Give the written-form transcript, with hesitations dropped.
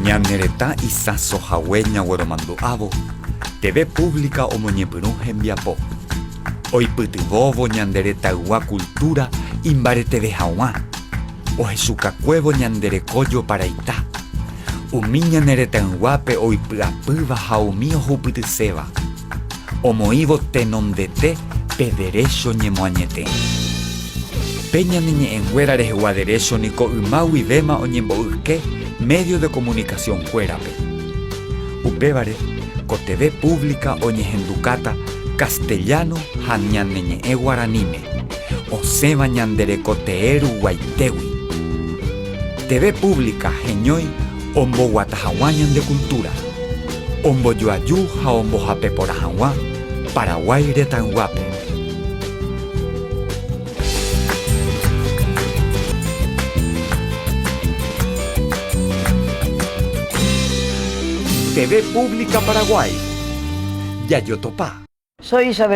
Ñane retã isãsohague ñagueromandu'ávo, TV Pública omoñepyrũ hembiapo. Oipytyvõvo ñande retaygua cultura imbareteve haguã, ohechukakuévo ñande reko joparaita, umi ñane retãyguápe oipy'apýva ha umi ohupytyséva, omoĩvo tenondete pe derécho ñemoañete. Pe ñane ñe'ẽnguéra rehegua derécho niko yma guivéma oñembo'yke medio de comunicación-kuérape. Upévare, ko TV Pública oñehendukáta castellano ha ñane ñe'ẽ guaraníme, osẽva ñande reko tee ruguaitégui. TV Pública heñói omboguata haguã ñande cultura, ombojoaju ha ombohape porã haguã Paraguái retãyguápe. TV Pública Paraguay. Jajotopa. Soy Isabel.